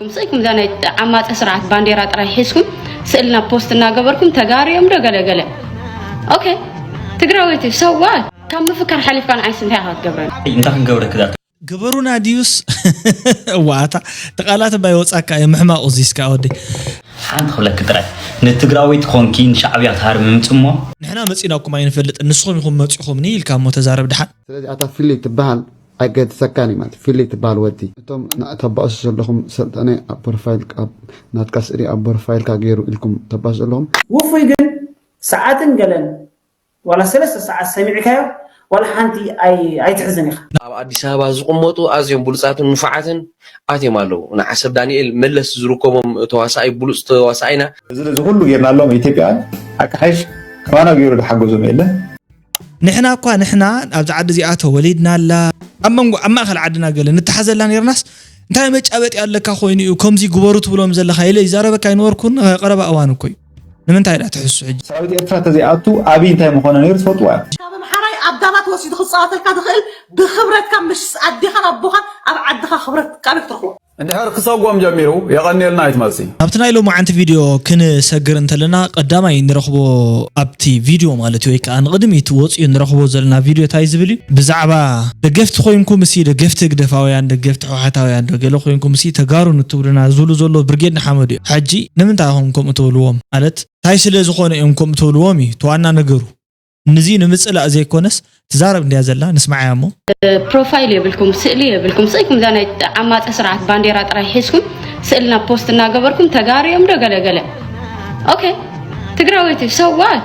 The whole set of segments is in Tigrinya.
ምፅእኩም እዛ ናይ ዓማፀ ስርዓት ባንዴራ ጥራይ ሒዝኩም ስእልና ፖስት እናገበርኩም ተጋርዮም ዶ ገለገለ። ኦኬ፣ ትግራወይቲ ሰዋት ካብ ምፍካር ሓሊፍካ ንዓይስ እንታይ ኢኻ ክትገብረኒ? እንታይ ክንገብረኪ ዳርታ? ግበሩና ድዩስ? እዋኣታ ተቃላት ባይ ወፃካ እየ ምሕማቁ ዚስካ ወደይ። ሓንቲ ክብለኪ ጥራይ፣ ንትግራወይቲ ኮንኪ ንሻዕብያ ትሃርሚ ምምፂ እሞ ንሕና መፂናኩም ኣይንፈልጥን ንስኹም ኢኹም መፂኹምኒ ኢልካ እሞ ተዛረብ ድሓን። ስለዚ ኣታ ፊሊ ትበሃል ኣይገድሰካን እዩ ማለት ፊሊ ትበሃል ወዲ እቶም ተባእሱ ዘለኹም ሰልጠነ ኣብ ፕሮፋይል ናትካ ስእሊ ኣብ ፕሮፋይልካ ገይሩ ኢልኩም ተባእሱ ዘለኹም ውፉይ ግን ሰዓትን ገለን ዋላ ሰለስተ ሰዓት ሰሚዕካዮ ዋላ ሓንቲ ኣይትሕዝን ኢኻ። ኣብ ኣዲስ ኣበባ ዝቕመጡ ኣዝዮም ብሉፃትን ንፉዓትን ኣትዮም ኣለዉ። ንዓሰብ ዳንኤል መለስ ዝርከቦም ተዋሳኣይ ብሉፅ ተዋሳኣይና። እዚ ኩሉ ጌርናሎም ኢትዮጵያውያን ኣቃሓይሽ ከማና ገይሩ ዝሓገዞም የለን። ንሕና እኳ ንሕና ኣብዚ ዓዲ እዚኣ ተወሊድናላ ኣብ መንጎ ኣብ ማእኸል ዓድና ገለ ንተሓዘላ ነርናስ እንታይ መጫበጢ ኣለካ ኮይኑ እዩ ከምዚ ግበሩ ትብሎም ዘለካ ኢለ ይዛረበካ ኣይነበርኩን ቀረባ እዋን እኮ እዩ ንምንታይ ዳ ትሕሱ ሕጂ ሰራዊት ኤርትራ ተዘይኣቱ ኣብይ እንታይ ምኾነ ነይሩ ትፈልጥዋ እዮም ካብ ኣምሓራይ ኣብ ዳባት ወሲዱ ክፃወተልካ ዝኽእል ብክብረትካ ምስ ኣዴኻን ኣቦኻን ኣብ ዓድኻ ክብረት ቃበይ ክትረኽቦ እንድሕር ክሰጎም ጀሚሩ የቐንየልና ኣይትመልሲ። ኣብቲ ናይ ሎማዓንቲ ቪድዮ ክንሰግር እንተለና ቀዳማይ ንረኽቦ ኣብቲ ቪድዮ ማለት እዩ ወይ ከዓ ንቕድሚት ወፂኡ ንረኽቦ ዘለና ቪድዮ እንታይ ዝብል እዩ ብዛዕባ ደገፍቲ ኮይንኩም እሲ ደገፍቲ ህግደፋውያን ደገፍቲ ህወሓታውያን ዶ ገለ ኮይንኩም እሲ ተጋሩ ንትብሉና ዝብሉ ዘሎ ብርጌድ ንሓመዱ እዩ ሕጂ ንምንታይ ኢኹም ከምኡ ትብልዎም ማለት እንታይ ስለ ዝኾነ እዮም ከምኡ ትብልዎም እዩ ተዋና ነገሩ ንዚ ንምጽላእ ዘይኮነስ ትዛረብ እንድያ ዘላ ንስምዓያ እሞ። ፕሮፋይል የብልኩም፣ ስእሊ የብልኩም፣ ስኢኩም እዛ ናይ ዓማጺ ስርዓት ባንዴራ ጥራይ ሒዝኩም ስእልና ፖስት እናገበርኩም ተጋርዮም ዶ ገለ ገለ። ኦኬ ትግራወይቲ so what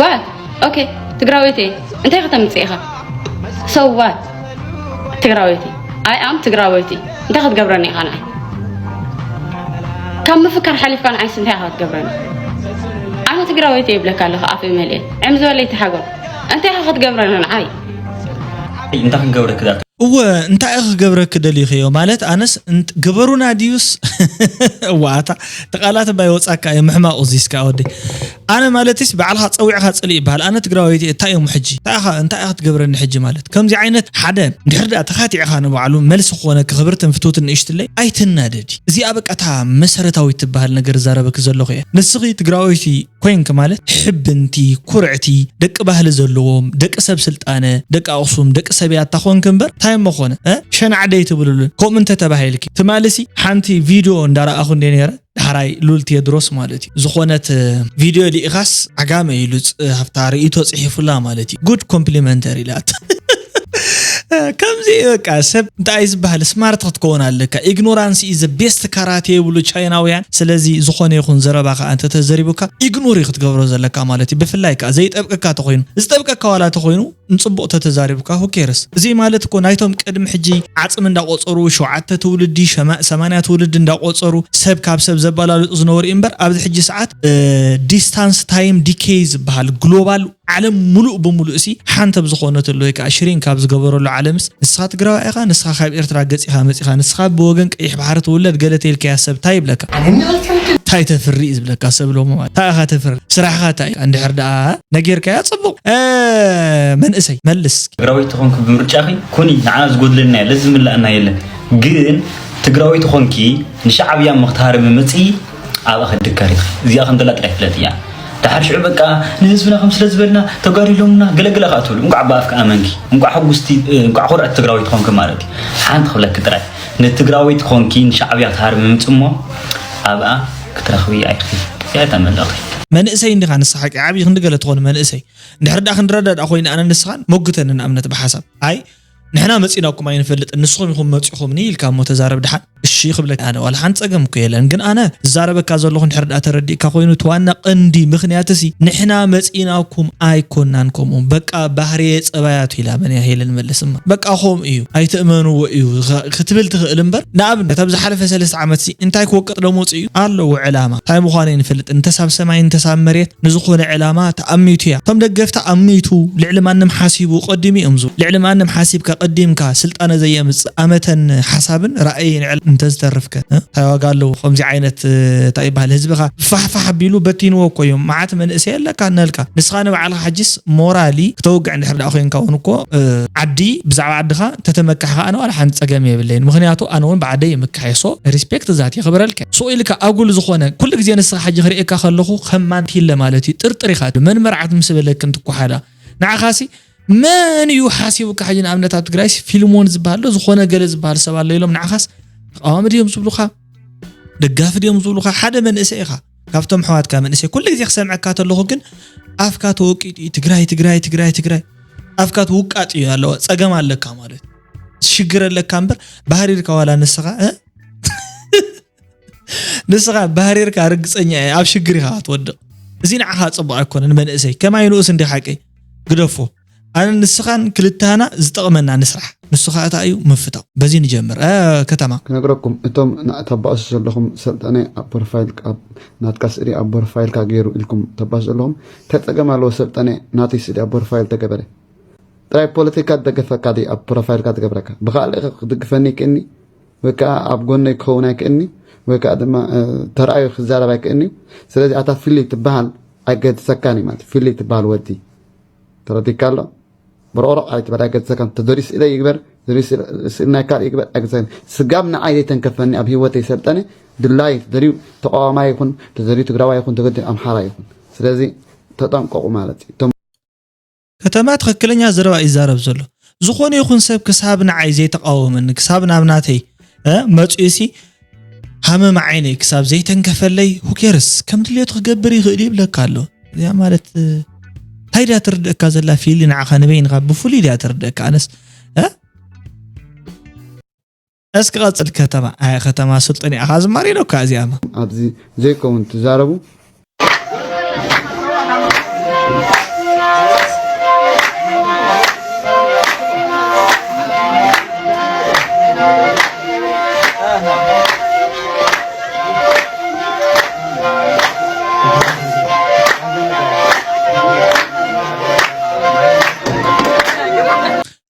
what ኦኬ ትግራወይቲ እንታይ ከተምጽእ ኢኻ so what ትግራወይቲ I am ትግራወይቲ እንታይ ክትገብረኒ ኢኻ ንዓይ ካብ ምፍካር ሓሊፍካ ንዓይስ እንታይ ኢኻ ክትገብረኒ ኣነ ትግራወይቲ ይብለካ ኣለኹ ኣፈይ መሊኤ ዕም ዝበለይ ተሓጎር እንታይ ኢኻ ክትገብረኒ ንዓይ እንታይ ክንገብረኪ ዳርታ እወ እንታይ ኢኺ ክገብረኪ ደሊኽዮ ማለት ኣነስ ግበሩና ድዩስ እወ ኣታ ተቃላት ባይ ወፃካ እየ ምሕማቁ ዚስካ ወደይ ኣነ ማለትስ ባዕልኻ ፀዊዕኻ ፅልእ ይበሃል ኣነ ትግራወይቲ እየ እንታይ እዮም ሕጂ እንታይ ኢኻ እንታይ ኢኻ ትገብረኒ ሕጂ ማለት ከምዚ ዓይነት ሓደ እንድሕር ደኣ ተኻቲዕኻ ንባዕሉ መልሲ ክኾነኪ ክብርትን ፍትውትን ንእሽትለይ ኣይትናደዲ እዚኣ በቃ እታ መሰረታዊት ትበሃል ነገር እዛረበኪ ዘለኹ እየ ንስኺ ትግራወይቲ ኮይንኪ ማለት ሕብንቲ ኩርዕቲ ደቂ ባህሊ ዘለዎም ደቂ ሰብ ስልጣነ ደቂ ኣኽሱም ደቂ ሰብ ያታ ኮንኪ እምበር እንታይ እሞ ኾነ ሸናዕደይ ትብልሉ ከምኡ እንተተባሂልኪ ትማልሲ ሓንቲ ቪድዮ እንዳረኣኹ እንደ ነረ ዳሕራይ ሉል ቴድሮስ ማለት እዩ ዝኾነት ቪድዮ ልኢኻስ ዓጋመ ኢሉ ሃፍታ ርእይቶ ፅሒፉላ ማለት እዩ good complimentary ኢላቶ ከምዚ በቃ ሰብ እንታይ ዝበሃል smart ክትከውን ኣለካ ignorance is the best karate ይብሉ ቻይናውያን ስለዚ ዝኾነ ይኹን ዘረባ ከዓ እንተተዘሪቡካ ignore ክትገብሮ ዘለካ ማለት እዩ ብፍላይ ከዓ ዘይጠብቀካ ተኮይኑ ዝጠብቀካ ዋላ ተኮይኑ ንፅቡቕ ተተዛሪብካ who cares እዚ ማለት እኮ ናይቶም ቅድሚ ሕጂ ዓፅሚ እንዳቆፀሩ ሸውዓተ ትውልዲ ሰማንያ ትውልዲ እንዳቆፀሩ ሰብ ካብ ሰብ ዘበላልጡ ዝነበሩ እምበር ኣብዚ ሕጂ ሰዓት distance time decay ዝበሃል global ዓለም ሙሉእ ብሙሉእ ሲ ሓንተብ ዝኾነትሉ ወይ ከዓ ሽሪንክ ኣብ ዝገበረሉ ዓለምስ ንስኻ ትግራዋ ኢኻ ንስኻ ካብ ኤርትራ ገፂኻ መፂኻ ንስኻ ብወገን ቀይሕ ባሕሪ ትውለድ ገለ ተይልካያ ሰብ ታይ ይብለካ ታይ ተፍሪ እዩ ዝብለካ ሰብ ሎሞ ማለት ታይ ኢኻ ተፍሪ ስራሕኻ ታይ እንድሕር ደኣ ነጊርካያ ፅቡቕ መንእሰይ መልስ ትግራወይቲ ተኾንኩ ብምርጫኺ ኩኒ ንዓና ዝጎድለና የለ ዝምልኣና የለን ግን ትግራወይቲ ኾንኪ ንሻዕብያ ምኽትሃርሚ ምፅኢ ኣብኣ ክትድከር ኢኺ እዚኣ ከም ዘላ ጥራይ ፍለጥያ ደሓር ሽዑ በቃ ንህዝብና ከም ስለ ዝበልና ተጋዲሎምና ገለገለ ከዓ ትብሉ እንቋዕ ብኣፍካ ኣመንኪ እንቋዕ ሕጉስቲ እንቋዕ ኮርዕቲ ትግራወይቲ ኾንኪ ማለት እዩ ሓንቲ ክብለኪ ጥራይ ንትግራወይቲ ኾንኪ ንሻዕብያ ክትሃርሚ ምምፂ እሞ ኣብኣ ክትረኽብያ ኢኺ እዚኣ እታ መልእኽቲ መንእሰይ እንዲኻ ንስኻ ሓቂ ዓብዪ ክንዲ ገለ ትኾን መንእሰይ እንድሕር ደኣ ክንረዳድኣ ኮይና ኣነ ንስኻን ሞግተኒ ንኣብነት ብሓሳብ ኣይ ንሕና መፂናኩም ኣይንፈልጥን ንስኹም ኢኹም መፂኹምኒ ኢልካ እሞ ተዛረብ ድሓን እሺ ክብለካ ኣነ ዋላ ሓንቲ ፀገም እኮ የለን ግን ኣነ ዝዛረበካ ዘለኹ እንድሕር ደኣ ተረዲእካ ኮይኑ እቲ ዋና ቀንዲ ምኽንያት ሲ ንሕና መፂናኩም ኣይኮናን ከምኡ በቃ ባህርየ ፀባያቱ ኢላ መን እያ ሄለን መልስማ በቃ ከምኡ እዩ ኣይትእመንዎ እዩ ክትብል ትኽእል እምበር ንኣብነት ኣብ ዝሓለፈ ሰለስተ ዓመት ሲ እንታይ ክወቅጥ ዶ መፅኡ እዩ ኣለዎ ዕላማ እንታይ ምዃኑ ይንፈልጥ እንተሳብ ሰማይ እንተሳብ መሬት ንዝኾነ ዕላማ ተኣሚቱ እያ እቶም ደገፍቲ ኣሚቱ ልዕሊ ማንም ሓሲቡ ቀዲሙ እዮም ዝብሉ ልዕሊ ማንም ሓሲብካ ቀዲምካ ስልጣነ ዘየምፅእ ኣመተን ሓሳብን ራእይን ዕል እንተዝተርፍከ እንታይ ዋጋ ኣለዎ? ከምዚ ዓይነት እንታይ ይበሃል ህዝብኻ ፋሕፋሕ ኣቢሉ በቲንዎ እኮ እዮም። መዓት መንእሰይ ኣለካ እናልካ ንስኻ ንባዕልኻ ሕጂስ ሞራሊ ክተውግዕ እንድሕር ደኣ ኮንካ እውን እኮ ዓዲ ብዛዕባ ዓድኻ እንተተመካሕኻ ኣነ ዋላ ሓንቲ ጸገም የብለይን። ምኽንያቱ ኣነ እውን ብዓደይ ይምካሕ እየ። ሶ ሪስፔክት ዛት የኽብረልካ። ሱቕ ኢልካ ኣጉል ዝኾነ ኩሉ ግዜ ንስኻ ሕጂ ክርእየካ ከለኹ ከም ማንቲለ ማለት እዩ። ጥርጥር ኢኻ። መን መርዓት ምስ በለክን ትኳሓላ ንዓኻሲ መን እዩ ሓሲቡካ? ሕጂ ንኣብነት ኣብ ትግራይሲ ፊልሞን ዝበሃል ዶ ዝኾነ ገለ ዝበሃል ሰብ ኣሎ ኢሎም ንዓኻስ ተቃዋሚ ድዮም ዝብሉኻ? ደጋፊ ድዮም ዝብሉኻ? ሓደ መንእሰይ ኢኻ ካብቶም ኣሕዋትካ መንእሰይ። ኩሉ ግዜ ክሰምዐካ ተለኹ ግን ኣፍካ ተወቂጡ እዩ። ትግራይ ትግራይ ትግራይ ትግራይ ኣፍካ ትውቃጥ እዩ ኣለዋ። ጸገም ኣለካ ማለት ሽግር ኣለካ እምበር ባህሪርካ ዋላ ንስኻ እ ንስኻ ባህሪርካ ርግጸኛ እየ ኣብ ሽግር ኢኻ ክትወድቕ። እዚ ንዓኻ ጽቡቕ ኣይኮነን መንእሰይ። ከማይ ንኡስ እንዲ ሓቀይ ግደፎ። ኣነ ንስኻን ክልተና ዝጠቕመና ንስራሕ። ንሱ ኸኣ እንታይ እዩ ምፍታው። በዚ ንጀምር። እ፣ ከተማ። ክነግረኩም፣ እቶም ና-፣ ተባእሱ ዘለኹም ሰልጠነ ኣብ ፕሮፋይል ኣብ ናትካ ስእሊ ኣብ ፕሮፋይልካ ገይሩ ኢልኩም ተባእሱ ዘለኹም፣ እንታይ ጸገም ኣለዎ ሰልጠነ ናተይ ስእሊ ኣብ ፕሮፋይል ተገበረ? ጥራይ ፖለቲካ ዝደገፈካ ድዩ ኣብ ፕሮፋይልካ ዝገብረካ? ብኻልእ ክትድግፈኒ ይክእልኒ ወይ ከዓ ኣብ ጎነይ ክኸውን ኣይክእልኒ ወይ ከዓ ድማ፣ እ፣ ተራእዩ ክዛረብ ኣይክእልኒ። ስለዚ ኣታ ፊሊ ትበሃል ኣይገድሰካን እዩ ማለት ፊሊ ትበሃል ወዲ ተረዲካ ኣሎ። በሮቅሮቅ ኣይትበል ኣይገድሰካን። ተደርዩ ስእለይ ይግበር፣ ተደርዩ ስእለ-፣ ስእሊ ናይ ካልእ ይግበር ኣይገድሰካን። ስጋብ ንዓይ ዘይተንከፈኒ ኣብ ህይወተይ ሰልጠነ ድላይ ተደርዩ ተቃዋማይ ይኹን ተደርዩ ትግራዋይ ይኹን ተገዲ ኣምሓራ ይኹን። ስለዚ ተጠንቀቁ ማለት እዩ። እቶም ከተማ ትኽክለኛ ዘረባ እዩ ይዛረብ ዘሎ። ዝኾነ ይኹን ሰብ ክሳብ ንዓይ ዘይተቃወመኒ፣ ክሳብ ናብ ናተይ፣ እ፣ መጺኡሲ ሃመም ዓይነይ ክሳብ ዘይተንከፈለይ፣ who cares? ከም ድልየቱ ክገብር ይኽእል እዩ ይብለካ ኣሎ። እዚኣ ማለት፣ እ፣ እንታይ ድያ ትርድእካ ዘላ ፊሊ ንዓኻ ንበይንኻ ብፍሉይ ድያ ትርድእካ? ኣነስ፣ እ? እስኪ ቀጽል ከተማ። ኣይ ከተማ ስልጠን ኢኻ ዝማሪ ነው እካ እዚኣማ። ኣብዚ ዘይከውን ትዛረቡ።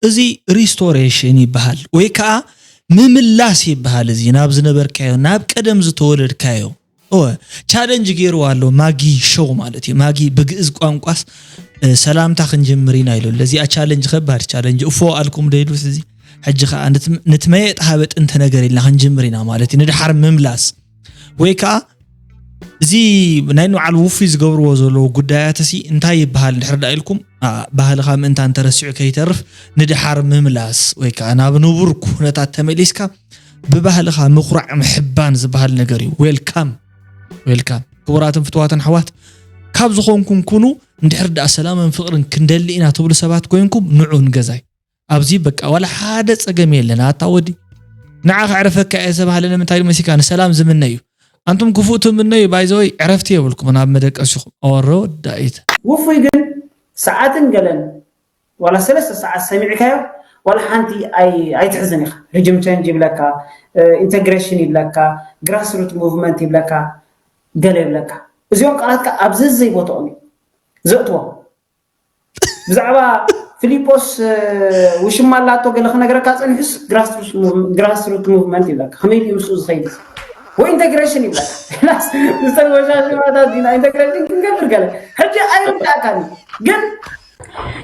እዚ ሪስቶሬሽን ይበሃል ወይ ከዓ ምምላስ ይበሃል። እዚ ናብ ዝነበርካዮ ናብ ቀደም ዝተወለድካዮ እወ ቻለንጅ ገይርዋ ኣሎ ማጊ ሾው ማለት እዩ። ማጊ ብግእዝ ቋንቋስ እ፣ ሰላምታ ክንጅምር ኢና ኢሉ ኣሎ። እዚኣ ቻለንጅ ከባድ ቻለንጅ እፎ ኣልኩም ዶ ኢሉስ እዚ ሕጂ ከዓ ንትም- ንትመየጥ ሃበ ጥንተ ነገር ኢልና ክንጅምር ኢና ማለት እዩ። ንድሓር ምምላስ ወይ ከዓ እዚ ናይ ንባዕሉ ውፉይ ዝገብርዎ ዘለዉ ጉዳያት እሲ እንታይ ይበሃል እንድሕር ዳ ኢልኩም ኣ፣ ባህልኻ ምእንታን ተረሲዑ ከይተርፍ ንድሓር ምምላስ ወይ ከዓ ናብ ንቡር ኩነታት ተመሊስካ ብባህልኻ ምኹራዕ ምሕባን ዝበሃል ነገር እዩ። ዌልካም ዌልካም ክቡራትን ፍትዋትን ኣሕዋት ካብ ዝኾንኩም ኩኑ እንድሕር ደኣ ሰላምን ፍቕርን ክንደሊ ኢና ትብሉ ሰባት ኮይንኩም ንዑ ንገዛይ ኣብዚ በቃ ዋላ ሓደ ጸገም የለን ኣታ ወዲ ንዓ ከዕርፈካ እየ ዝተባህለ ንምንታይ ኢሉ መሲካ ንሰላም ዝምነ እዩ ኣንቱም ክፉእ ትምነዩ ባይዘወይ ዕረፍቲ የብልኩምን ኣብ መደቀሲኹም ኣወረ ወዳኢት ውፉይ ግን ሰዓትን ገለን ዋላ ሰለስተ ሰዓት ሰሚዕካዮ ዋላ ሓንቲ ኣይ ኣይትሕዝን ኢኻ። ሪጅም ቸንጅ ይብለካ፣ ኢንተግሬሽን ይብለካ፣ ግራስሩት ሙቭመንት ይብለካ፣ ገለ ይብለካ። እዚኦም ቃላት ከኣ ኣብ ዘዘይ ቦትኦም እዩ ዘእትዎም። ብዛዕባ ፊሊጶስ ውሽማ ኣላቶ ገለ ክነግረካ ጸኒሑስ ግራስሩት ሙቭመንት ይብለካ። ከመይ ድዩ ምስኡ ዝኸይድ? ወይ ኢንተግሬሽን ይብለካ። ዝተወሻሽማታት ዲና ኢንተግሬሽን ክንገብር ገለ ሕጂ ኣይርዳእካን ግን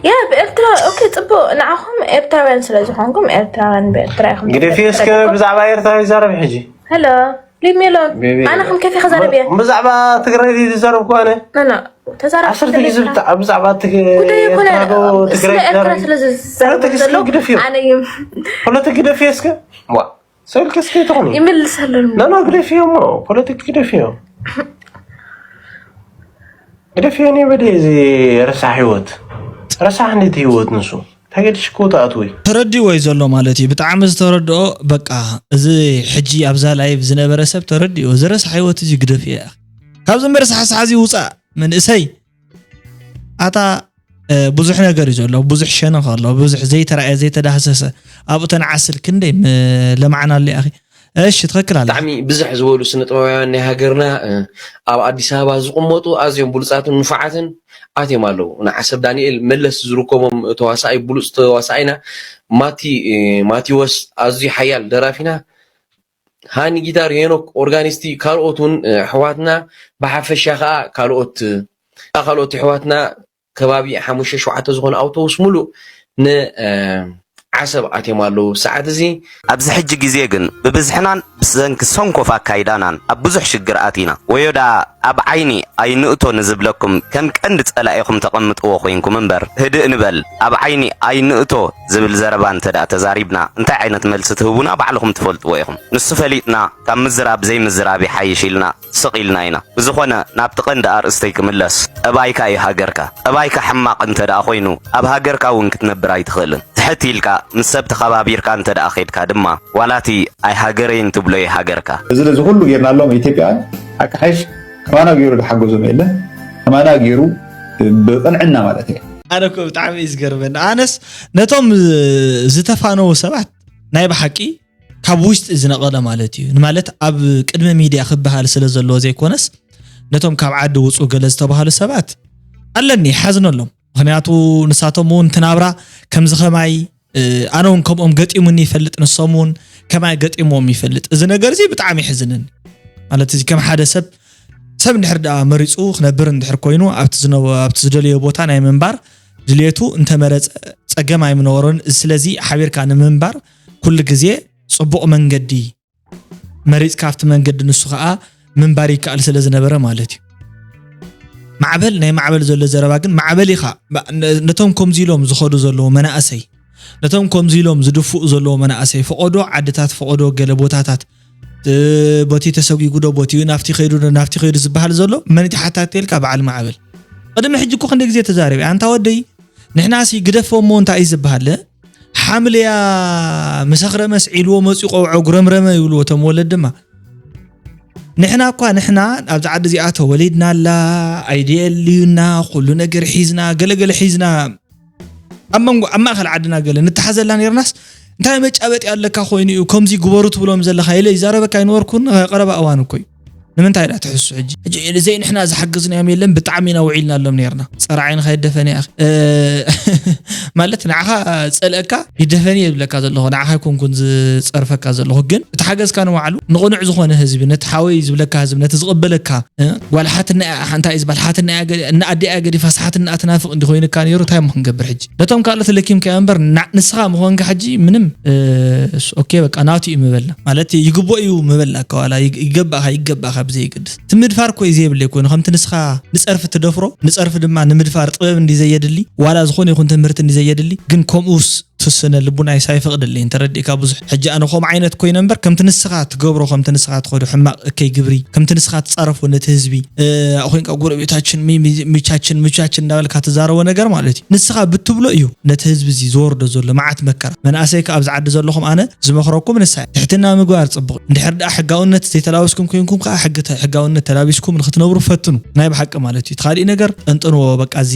ያ ብኤርትራ ኦኬ ጽቡቅ ንዓኹም ኤርትራውያን ስለ ዝኾንኩም ኤርትራውያን ብኤርትራ ኢኹም ግደፊ እስከ ብዛዕባ ኤርትራ ይዛረብ ሕጂ ሄሎ ሊሜሎ ኣነ ከም ከፊ ከዛረብ እየ ብዛዕባ ትግራይ ድዩ ዝዛረብኩ ኣነ ኖ ኖ ተዛረብ ዓሰርተ ግዜ ብዛዕባ ጉዳይ ይኮነ ትግራይ ስለ ኤርትራ ይዛረብ ስለ ዝዛረብ ዘሎ ኣነ እዩ ፖለቲክ ግደፊ እስከ ዋ ሰልክ እስከ ትኾኒ ይምልሰሉ ኖ ኖ ግደፊ እሞ ፖለቲክ ግደፊ ግደፍዮ ኔበደ እዚ ረሳሕ ህይወት ረሳሕ እንዴት ህይወት ንሱ ተገድሽ እኮ ትኣትዊ ተረዲዎ እዩ ዘሎ ማለት እዩ ብጣዕሚ ዝተረድኦ በቃ እዚ ሕጂ ኣብዛ ላይቭ ዝነበረ ሰብ ተረዲኦ እዚ ረሳሕ ህይወት እዚ ግደፍዮ እያ ካብዚ እምበር ሳሕሳሕ እዚ ውፃእ መንእሰይ ኣታ ብዙሕ ነገር እዩ ዘሎ ብዙሕ ሸነኽ ኣሎ ብዙሕ ዘይተራእየ ዘይተዳህሰሰ ኣብኡ ተነዓስል ክንደይ ለማዕና ኣሎ ኣኺ እሺ ትኽክል ኣለ። ብጣዕሚ ብዝሕ ዝበሉ ስነ ጥበባውያን ናይ ሃገርና ኣብ ኣዲስ ኣበባ ዝቕመጡ ኣዝዮም ብሉጻትን ንፉዓትን ኣትዮም ኣለዉ። ንዓሰብ ዳንኤል መለስ ዝርከቦም ተዋሳኣይ ብሉጽ ተዋሳኣይና ማቲ ማቲወስ ኣዝዩ ሓያል ደራፊና ሃኒ ጊታር፣ ሄኖክ ኦርጋኒስቲ፣ ካልኦት እውን ኣሕዋትና ብሓፈሻ ከዓ ካልኦት ካልኦት ኣሕዋትና ከባቢ ሓሙሽተ ሸውዓተ ዝኾነ ኣውቶቡስ ሙሉእ ንዓሰብ ኣትዮም ኣለዉ ሰዓት እዚ። ኣብዚ ሕጂ ግዜ ግን ብብዝሕናን ብሰንኪ ሰንኮፍ ኣካይዳናን ኣብ ብዙሕ ሽግር ኣቲና። ወዮ ደኣ ኣብ ዓይኒ ኣይንእቶ ንዝብለኩም ከም ቀንዲ ጸላኢኹም ተቐምጥዎ ኮይንኩም እምበር፣ ህድእ ንበል፣ ኣብ ዓይኒ ኣይንእቶ ዝብል ዘረባ እንተ ደኣ ተዛሪብና እንታይ ዓይነት መልሲ ትህቡና ባዕልኹም ትፈልጥዎ ኢኹም። ንሱ ፈሊጥና ካብ ምዝራብ ዘይምዝራብ ይሓይሽ ኢልና ስቕ ኢልና ኢና። ብዝኾነ ናብቲ ቀንዲ ኣርእስተይ ክምለስ፣ ጠባይካ እዩ ሃገርካ። ጠባይካ ሕማቕ እንተ ደኣ ኮይኑ ኣብ ሃገርካ እውን ክትነብር ኣይትኽእልን። ትሕት ኢልካ ምስ ሰብ ተኸባቢርካ እንተ ደኣ ኸድካ ድማ ዋላ እቲ ኣይ ሃገረይን ትብሎ እዩ ሃገርካ። እዚ ነዚ ኩሉ ጌርናሎም ኢትዮጵያውያን ኣካሓይሽ ከማና ገይሩ ዝሓገዞም የለን። ከማና ገይሩ ብቕንዕና ማለት እየ። ኣነ እኮ ብጣዕሚ እዩ ዝገርመኒ። ኣነስ ነቶም ዝተፋነዉ ሰባት ናይ ብሓቂ ካብ ውሽጢ ዝነቐለ ማለት እዩ። ንማለት ኣብ ቅድሚ ሚድያ ክበሃል ስለ ዘለዎ ዘይኮነስ ነቶም ካብ ዓዲ ውፁ ገለ ዝተባሃሉ ሰባት ኣለኒ ሓዝነሎም። ምክንያቱ ንሳቶም እውን እቲ ናብራ ከምዚ ከማይ ኣነ እውን ከምኦም ገጢሙኒ ይፈልጥ፣ ንሶም እውን ከማይ ገጢሞም ይፈልጥ። እዚ ነገር እዚ ብጣዕሚ ይሕዝንን። ማለት እዚ ከም ሓደ ሰብ ሰብ እንድሕር ደኣ መሪፁ ክነብር እንድሕር ኮይኑ ኣብቲ ዝደለዮ ቦታ ናይ ምንባር ድልየቱ እንተመረፀ ፀገም ኣይምነበሮን። ስለዚ ሓቢርካ ንምንባር ኩሉ ግዜ ፅቡቕ መንገዲ መሪፅካ ኣብቲ መንገዲ ንሱ ከዓ ምንባር ይከኣል ስለ ዝነበረ ማለት እዩ። ማዕበል ናይ ማዕበል ዘሎ ዘረባ ግን ማዕበል ኢኻ። ነቶም ከምዚ ኢሎም ዝኸዱ ዘለዉ መናእሰይ ነቶም ከምዚ ኢሎም ዝድፍኡ ዘለዉ መናእሰይ ፈቐዶ ዓድታት ፈቐዶ ገለ ቦታታት ቦቲ ተሰጒጉ ዶ ቦቲ ናፍቲ ከይዱ ዶ ናፍቲ ከይዱ ዝበሃል ዘሎ መን እቲ ሓታቲ ኢልካ በዓል ማዕበል። ቅድሚ ሕጂ እኮ ክንደ ግዜ ተዛሪበ ኣንታ ወደይ ንሕናሲ ግደፎ እሞ እንታይ እዩ ዝበሃል ሓምልያ ምሰኽረመስ ዒልዎ መፂኡ ቆውዖ ጉረምረመ ይብልዎ እቶም ወለድ ድማ ንሕና እኳ ንሕና ኣብዚ ዓዲ እዚኣ ተወሊድና ኣላ ኣይድየልዩና ኩሉ ነገር ሒዝና ገለገለ ሒዝና ኣብ መንጎ ኣብ ማእኸል ዓድና ገለ ንተሓዘላ ነርናስ እንታይ መጫበጢ ኣለካ ኮይኑ እዩ ከምዚ ግበሩ ትብሎም ዘለካ ኢለ ይዛረበካ ኣይነበርኩን ቀረባ እዋን እኮ እዩ ንምንታይ ዳ ትሕሱ ሕጂ ሕጂ ዘይ ንሕና ዝሓገዝናዮም የለን ብጣዕሚ ኢና ውዒልናሎም ነርና ፀረ ዓይንኻ ይደፈን እያ ማለት ንዓኻ ፀልአካ ይደፈን እየ ዝብለካ ዘለኹ ንዓኻ ኣይኮንኩን ዝፀርፈካ ዘለኹ ግን እቲ ሓገዝካ ንባዕሉ ንቕኑዕ ዝኾነ ህዝቢ ነቲ ሓወይ ዝብለካ ህዝቢ ነቲ ዝቕበለካ ጓል ሓትና እያ ሓንታ እዩ ዝበሃል ሓትና እያ ገ- እና ኣዲኣ እያ ገዲፋ ሓትና ትናፍቕ እንዲ ኮይንካ ነይሩ እንታይ እሞ ክንገብር ሕጂ ነቶም ካልኦት ለኪምካዮ እምበር ና- ንስኻ ምኾንካ ሕጂ ምንም እ፣ ስ- ኦኬ በቃ ናቱ እዩ ምበልና ማለት ይግቦ እዩ ምበልና ከዋላ ይግ- ይገባእኻ ይገባእኻ ብዘይገድስ እቲ ምድፋር እኮ እዩ ዘይብለ ይኮይኑ ከምቲ ንስኻ ንፀርፊ ትደፍሮ ንፀርፊ ድማ ንምድፋር ጥበብ እንዲ ዘየድሊ ዋላ ዝኾነ ይኹን ትምህርቲ እንዲ ዘየድሊ ግን ከምኡስ ትስነ ልቡናይስ ኣይፈቕደለይን ተረዲእካ ብዙሕ ሕጂ ኣነ ከምኡ ዓይነት ኮይነ እምበር ከምቲ ንስኻ ትገብሮ ከምቲ ንስኻ ትኸዶ ሕማቕ እከይ ግብሪ ከምቲ ንስኻ ትጻረፎ ነቲ ህዝቢ እ፣ ኮይንካ ጎረቤታችን ሚ- ሚ- ሚቻችን ምቻችን እንዳበልካ ትዛረቦ ነገር ማለት እዩ ንስኻ ብትብሎ እዩ ነቲ ህዝቢ እዚ ዝወርዶ ዘሎ መዓት መከራ መናእሰይ ከ ኣብዚ ዓዲ ዘለኹም ኣነ ዝመኽረኩም ንሳ እያ ትሕትና ምግባር ጽቡቕ እንድሕር ደኣ ሕጋውነት ዘይተላበስኩም ኮይንኩም ከኣ ሕጊ ተ- ሕጋውነት ተላቢስኩም ንክትነብሩ ፈትኑ ናይ ብሓቂ ማለት እዩ እቲ ካሊእ ነገር ጠንጥንዎ በቃ እዚ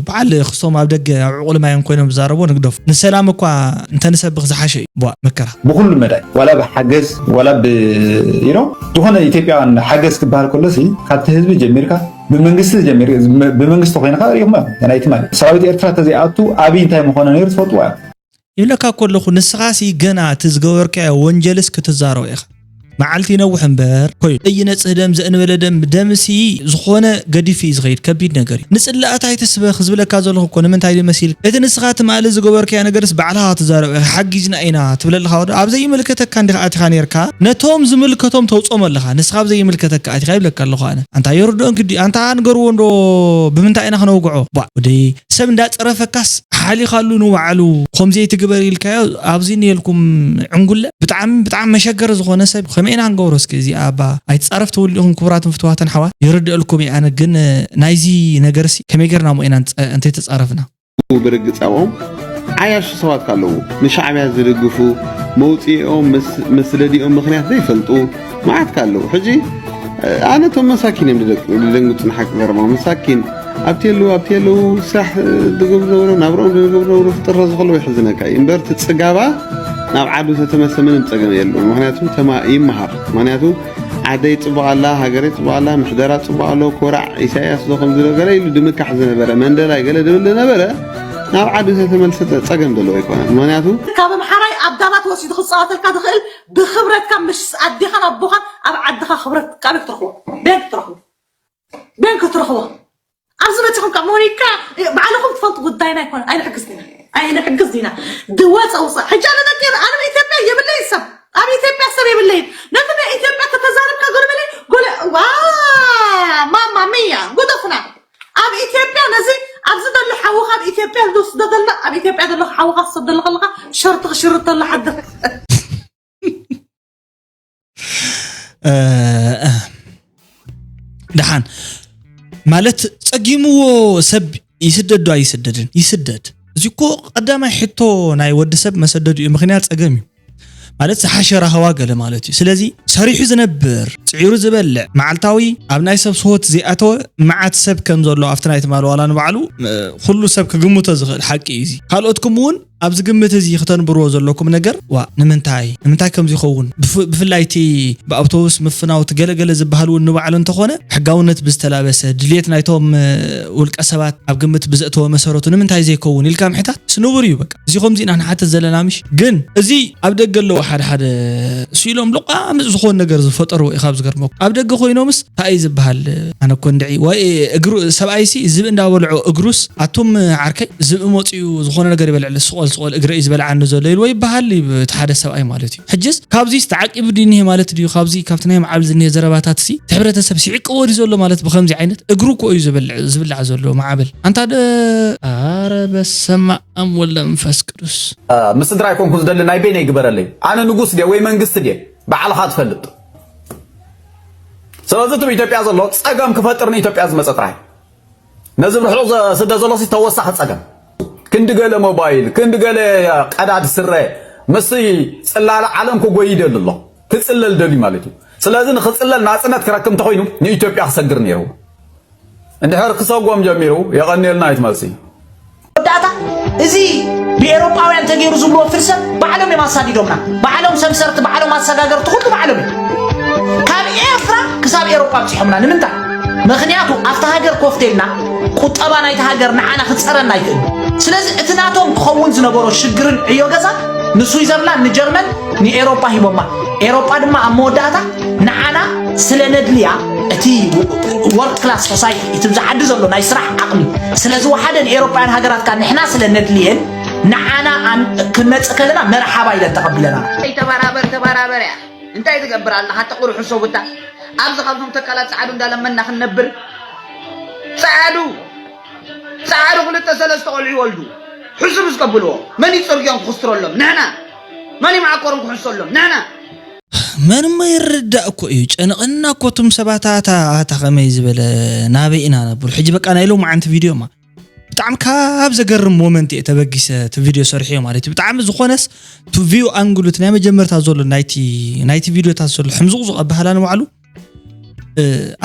በዓል ክስቶም ኣብ ደገ ኣብ ዕቑሊ ማዮም ኮይኖም ዝዛረቡ ንግደፉ ንሰላም እኳ እንተንሰብኽ ዝሓሸ እዩ ቧ መከራ ብኩሉ መዳይ ዋላ ብሓገዝ ዋላ ብ you know ዝኾነ ኢትዮጵያውያን ሓገዝ ክበሃል ከሎ ሲ ካብቲ ህዝቢ ጀሚርካ ብመንግስቲ ጀሚር ብመንግስቲ ኮይንካ ሪኢኹም እዮም ናይ ትማሊ ሰራዊት ኤርትራ ተዘይኣቱ ኣብይ እንታይ ምኾነ ነይሩ ትፈልጥዎ እዮም ይብለካ ከለኹ ንስኻሲ ገና እቲ ዝገበርካዮ ወንጀልስ ክትዛረቦ ኢኻ መዓልቲ ይነውሕ እምበር ኮይኑ ዘይነፅህ ደም ዘእንበለ ደም ደምሲ ዝኾነ ገዲፍ እዩ ዝኸይድ ከቢድ ነገር እዩ ንፅላእት ኣይትስበኽ ዝብለካ ዘለኹ እኮ ንምንታይ ድዩ መሲል እቲ ንስኻ ትማሊ ዝገበርካዮ ነገርስ ባዕልኻ ክትዛረብ ኢኻ ሓጊዝና ኢና ትብለልኻ ወዶ ኣብ ዘይምልከተካ እንዲኻ ኣቲኻ ነርካ ነቶም ዝምልከቶም ተውፆም ኣለኻ ንስኻ ኣብ ዘይምልከተካ ኣቲኻ ይብለካ ኣለኹ ኣነ ኣንታ የርድኦን ግዲ ኣንታ ንገርዎ እንዶ ብምንታይ ኢና ክነውግዖ ቧ ወደይ ሰብ እንዳፀረፈካስ ሓሊኻሉ ንባዕሉ ከምዚ ኣይትግበር ኢልካዮ ኣብዚ እኒኤልኩም ዕንጉለ ብጣዕሚ ብጣዕሚ መሸገሪ ዝኾነ ሰብ ከመይ ኢና ንገብሮ እስኪ እዚኣ እባ ኣይትፃረፍ ትብሉ ኢኹም ክቡራትን ፍትዋትን ሓዋት ይርድአልኩም እየ ኣነ ግን ናይዚ ነገርሲ ከመይ ጌርና እሞ ኢና ንፀ- እንተይተፃረፍና ብርግፅ ኣብኦም ዓያሹ ሰባት ኣለዉ ንሻዕብያ ዝድግፉ መውፅኢኦም መስ- መስደዲኦም ምክንያት ዘይፈልጡ መዓት ኣለዉ ሕጂ ኣነ እቶም መሳኪን እዮም ዝደንግፁ ንሓቂ ዘረባ መሳኪን ኣብቲ የለዉ ኣብቲ የለዉ ስራሕ ዝገብሩ ነበሩ ናብርኦም ዝገብሩ ነበሩ ክጥረዙ ከለዉ ይሕዝነካ እዩ እምበር እቲ ፅጋባ ናብ ዓዱ ተተመልሰ ምንም ፀገም የለዎ ምክንያቱ ተማ ይመሃር ምክንያቱ ዓደይ ፅቡቅ ኣላ ሃገረይ ፅቡቅ ኣላ ምሕደራ ፅቡቅ ኣሎ ኮራዕ ኢሳያስ ዶ ከምዚ ዶ ገለ ኢሉ ድምካሕ ዝነበረ መንደላይ ገለ ድብል ዝነበረ ናብ ዓዱ ተተመልሰ ፀገም ዘለዎ ኣይኮነን ምክንያቱ ካብ ኣምሓራይ ኣብ ዳባት ወሲዱ ክፃወተልካ ዝኽእል ብክብረትካ ምስ ኣዴኻን ኣቦኻን ኣብ ዓድኻ ክብረት ቃበይ ክትረኽቦ? በን ክትረኽቦ? በን ክትረኽቦ? ኣብዚ መፂኹም ካብ ሞኒካ ባዕልኹም ትፈልጡ ጉዳይና ኣይኮነ ኣይንሕግዝ ዲና ኣይንሕግዝ ዲና ድወፀ ውፃ ሕጂ ኣነ ደቂ ኣነ ኢትዮጵያ የብለይ ሰብ ኣብ ኢትዮጵያ ሰብ የብለይን ነቲ ናይ ኢትዮጵያ ተተዛረብካ ጎለበለ ጎለ ዋ ማማ ሚያ ጉደፍና ኣብ ኢትዮጵያ ነዚ ኣብዚ ዘሎ ሓውኻ ኣብ ኢትዮጵያ ዝወስዶ ዘሎ ኣብ ኢትዮጵያ ዘሎ ሓውኻ ዝሰደሉ ከለኻ ሸርትኽ ሽርቶ ኣሎ ሓድር ደሓን ማለት ጸጊምዎ ሰብ ይስደድ ዶ ኣይስደድን? ይስደድ። እዚ እኮ ቀዳማይ ሕቶ ናይ ወዲ ሰብ መሰደዱ እዩ። ምኽንያት ጸገም እዩ ማለት ዝሓሸ ራህዋ ገለ ማለት እዩ። ስለዚ ሰሪሑ ዝነብር፣ ጽዒሩ ዝበልዕ፣ መዓልታዊ ኣብ ናይ ሰብ ስሆት ዘይኣተወ መዓት ሰብ ከም ዘሎ ኣብቲ ናይ ትማል ዋላ ንባዕሉ ኩሉ ሰብ ክግምቶ ዝኽእል ሓቂ እዩ። እዚ ካልኦትኩም እውን ኣብዚ ግምት እዚ ክተንብርዎ ዘለኩም ነገር ዋ ንምንታይ ንምንታይ ከምዚ ይኸውን ብፍላይ እቲ ብኣውቶቡስ ምፍናው እቲ ገለገለ ዝበሃል እውን ንባዕሉ እንተኾነ ሕጋውነት ብዝተላበሰ ድልየት ናይቶም ውልቀ ሰባት ኣብ ግምት ብዘእተወ መሰረቱ ንምንታይ ዘይከውን ኢልካ ምሕታት ስንቡር እዩ በቃ እዚ ከምዚ ኢና ንሓተት ዘለና ምሽ ግን እዚ ኣብ ደገ ኣለዉ ሓደ ሓደ ስኢሎም ሎቃምፅ ዝኾን ነገር ዝፈጠርዎ እዩ ካብ ዝገርመኩም ኣብ ደገ ኮይኖምስ እንታይ እዩ ዝበሃል ኣነ እኮ እንድዒ ወይ እግሩ ሰብኣይሲ ዝብኢ እንዳበልዖ እግሩስ ኣቱም ዓርከይ ዝብኢ መፅኡ ዝኾነ ነገር ይበልዕለ ስቆል ስቆል እግረ እዩ ዝበልዓኒ ዘሎ ኢልዎ ይበሃል እዩ እቲ ሓደ ሰብኣይ ማለት እዩ ሕጅስ ካብዚ ተዓቂቡ ድዩ እኒሄ ማለት ድዩ ካብዚ ካብቲ ናይ ማዕብል ዝኒሄ ዘረባታት ሲ እቲ ሕብረተሰብ ሲዕቅዎ ድዩ ዘሎ ማለት ብከምዚ ዓይነት እግሩ እኮ እዩ ዝብልዕ ዝብላዕ ዘሎ ማዕብል ኣንታ ደ ኣረ በሰማ ኣም ወለ መንፈስ ቅዱስ ምስ ስድራ ኣይኮንኩ ዝደሊ ናይ በይነይ ግበረለይ ኣነ ንጉስ ድየ ወይ መንግስቲ ድየ ባዕልኻ ትፈልጥ ስለዚ እቲ ኢትዮጵያ ዘሎ ፀገም ክፈጥር ንኢትዮጵያ ዝመፀ ጥራይ ነዚ ብርሑቕ ዝስደ ዘሎ ተወሳኺ ፀገም ክንዲ ገለ ሞባይል ክንዲ ገለ ቀዳድ ስረ ምስ ፅላለ ዓለም ክጎይ ይደሊ ኣሎ ክፅለል ደልዩ ማለት እዩ ስለዚ ንክፅለል ናፅነት ክረክብ እንተኮይኑ ንኢትዮጵያ ክሰግር ነይርዎ እንድሕር ክሰጎም ጀሚሩ የቐንየልና ኣይትመልሲ። መወዳእታ እዚ ብኤሮጳውያን ተገይሩ ዝብልዎ ፍልሰት ባዕሎም እዮም ኣሳዲዶምና። ባዕሎም ሰምሰርቲ፣ ባዕሎም ኣሰጋገርቲ፣ ኩሉ ባዕሎም እዮም። ካብ ኤርትራ ክሳብ ኤሮጳ ኣብፂሖምና። ንምንታይ? ምኽንያቱ ኣብታ ሃገር ኮፍ ተይልና ቁጠባ ናይታ ሃገር ንዓና ክፀረና ኣይክእልን። ስለዚ እቲ ናቶም ክኸውን ዝነበሮ ሽግርን ዕዮ ገዛ ንስዊዘርላንድ፣ ንጀርመን፣ ንኤሮጳ ሂቦማ። ኤሮጳ ድማ ኣብ መወዳእታ ንዓና ስለ ነድልያ እቲ ወርልድ ክላስ ሶሳይቲ እቲ ብዝዓዲ ዘሎ ናይ ስራሕ ዓቕሚ ስለ ዝወሓደ ንኤሮጳውያን ሃገራት ከኣ ንሕና ስለ ነድልየን ንዓና ኣን- ክንመጽእ ከለና መርሓባ ኢለን ተቐቢለና። ተበራበር ተበራበር እያ እንታይ ትገብር ኣለኻ ተቑሪ ሕሶ ጉታ ኣብዚ ካብዞም ተካላት ጸዓዱ እንዳለመና ክንነብር ጸዓዱ ጸዓዱ ክልተ ሰለስተ ቆልዑ ይወልዱ ሕሱር ምስ ቀብልዎ መን እዩ ጽርግዮም ክኽስትረሎም ንሕና መን እዩ መዓቆሮም ክሕሰሎም ንሕና መን እሞ ይርዳእ እኮ እዩ ጨነቐና እኮ እቱም ሰባት ኣታ ኣታ ከመይ ዝበለ ናበይ ኢና ነብሩ ሕጂ በቃ ናይ ሎማዓንቲ ቪድዮ ማ ብጣዕሚ ካብ ዘገርም ሞመንት እየ ተበጊሰ እቲ ቪድዮ ሰርሕዮ ማለት እዩ ብጣዕሚ ዝኾነስ ቱ ቪው ኣንግሉ እቲ ናይ መጀመርታ ዘሎ ናይቲ ናይቲ ቪድዮታት ዘሎ ሕምዙቕዙቕ ኣበሃላ ንባዕሉ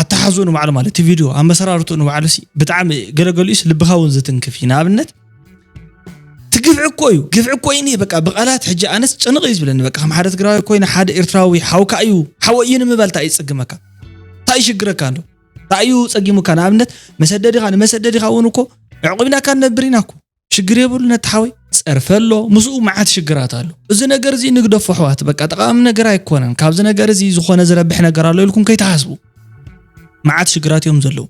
ኣተሓዝኡ ንባዕሉ ማለት እቲ ቪድዮ ኣመሰራርትኡ ንባዕሉ ሲ ብጣዕሚ ገለገሊኡስ ልብኻ እውን ዝትንክፍ እዩ ንኣብነት እቲ ግፍዒ እኮ እዩ ግፍዒ እኮ እዩ በቃ ብቃላት ሕጂ ኣነስ ጨንቕ እዩ ዝብለኒ በቃ ከም ሓደ ትግራዊ ኮይነ ሓደ ኤርትራዊ ሓውካ እዩ ሓወ እዩ ንምባል እንታይ ይፅግመካ እንታይ ይሽግረካ ኣሎ እንታይ እዩ ፀጊሙካ ንኣብነት መሰደዲኻ ንመሰደዲኻ እውን እኮ ኣዕቑብናካ ንነብር ኢና እኮ ሽግር የብሉ ነቲ ሓወይ ጸርፊ ኣሎ ምስኡ መዓት ሽግራት ኣሎ እዚ ነገር እዚ ንግደፎ ኣሕዋት በቃ ጠቓሚ ነገር ኣይኮነን ካብዚ ነገር እዚ ዝኾነ ዝረብሕ ነገር ኣሎ ኢልኩም ከይትሓስቡ መዓት ሽግራት እዮም ዘለዉ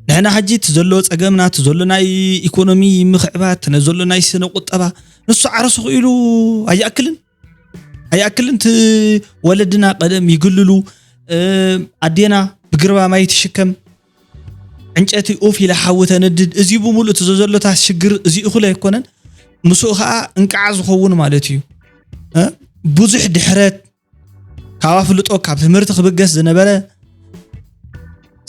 ንሕና ሕጂ እቲ ዘሎ ጸገምና እቲ ዘሎ ናይ ኢኮኖሚ ምኽዕባት ነቲ ዘሎ ናይ ስነ ቁጠባ ንሱ ዓርሱ ክኢሉ ኣይኣክልን ኣይኣክልን እቲ ወለድና ቀደም ይግልሉ ኣዴና ብግርባ ማይ ትሽከም ዕንጨቲ ኡፍ ኢላ ሓዊ ተነድድ እዚ ብምሉእ እቲ ዘዘሎታት ሽግር እዚ እኹል ኣይኮነን ምስኡ ከዓ እንቃዓ ዝኸውን ማለት እዩ ብዙሕ ድሕረት ካብ ኣፍልጦ ካብ ትምህርቲ ክብገስ ዝነበረ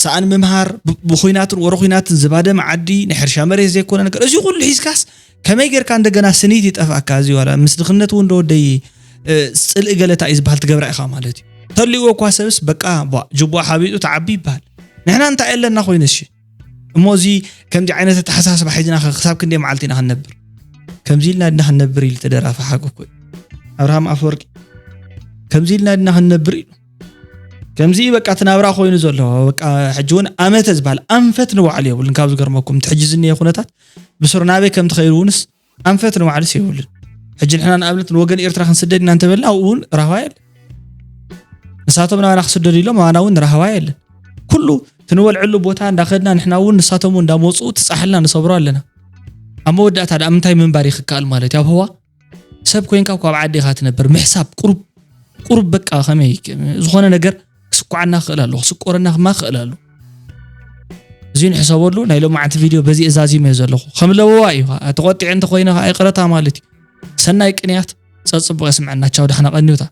ሰኣን ምምሃር ብኩናትን ወረ ኩናትን ዝባደመ ዓዲ ናይ ሕርሻ መሬት ዘይኮነ ነገር እዚ ኩሉ ሒዝካስ ከመይ ጌርካ እንደገና ስኒት ይጠፍኣካ እዚ ዋላ ምስ ድኽነት እውን ደወደይ ፅልኢ ገለታ እዩ ዝበሃል ትገብራ ኢኻ ማለት እዩ ተልእዎ እኳ ሰብስ በቃ ጅቡኣ ሓቢጡ ተዓቢ ይበሃል ንሕና እንታይ ኣለና ኮይኑ እሺ እሞ እዚ ከምዚ ዓይነት ኣተሓሳስባ ሒዝና ክሳብ ክንደይ መዓልቲ ኢና ክንነብር ከምዚ ኢልና ድና ክንነብር ኢሉ ተደራፊ ሓቂ እኮ ኣብርሃም ኣፈወርቂ ከምዚ ኢልና ድና ክንነብር ኢሉ ከምዚ በቃ እቲ ናብራ ኮይኑ ዘሎ በቃ ሕጂ እውን ኣመተ ዝበሃል ኣንፈት ንባዕሉ የብሉን ካብ ዝገርመኩም እቲ ሕጂ ዝኒሀ ኩነታት ብስሩ ናበይ ከም ትኸይዱ እውንስ ኣንፈት ንባዕሉስ የብሉን ሕጂ ንሕና ንኣብነት ንወገን ኤርትራ ክንስደድ ኢና እንተበልና ኣብኡ እውን ራህዋ የለን። ንሳቶም ናባና ክስደዱ ኢሎም ኣባና እውን ራህዋ የለን። ኩሉ እቲ ንበልዐሉ ቦታ እንዳኸድና ንሕና እውን ንሳቶም እውን እንዳመፁ ትፃሕልና ንሰብሮ ኣለና። ኣብ መወዳእታ ደኣ ምንታይ ምንባር ይክከኣል ማለት እዩ ኣብ ህዋ? ሰብ ኮይንካ እኳ ኣብ ዓዲ ኢኻ ትነብር። ምሕሳብ ቁሩብ ቁሩብ በቃ ከመይ ዝኾነ ነገር ክስኳዓና ክኽእል ኣለዎ፣ ክስቆረና ክማ ክኽእል ኣለዎ። እዚ ንሕሰበሉ። ናይ ሎማዓንቲ ቪድዮ በዚ እዛዚመ ዘለኹ ከም ለበዋ እዩ። ተቆጢዐ እንተኮይነ ከዓ ይቅረታ ማለት እዩ። ሰናይ ቅንያት ጸጽቡቅ የስምዐና። ቻው፣ ደሕና ቀንዩታ።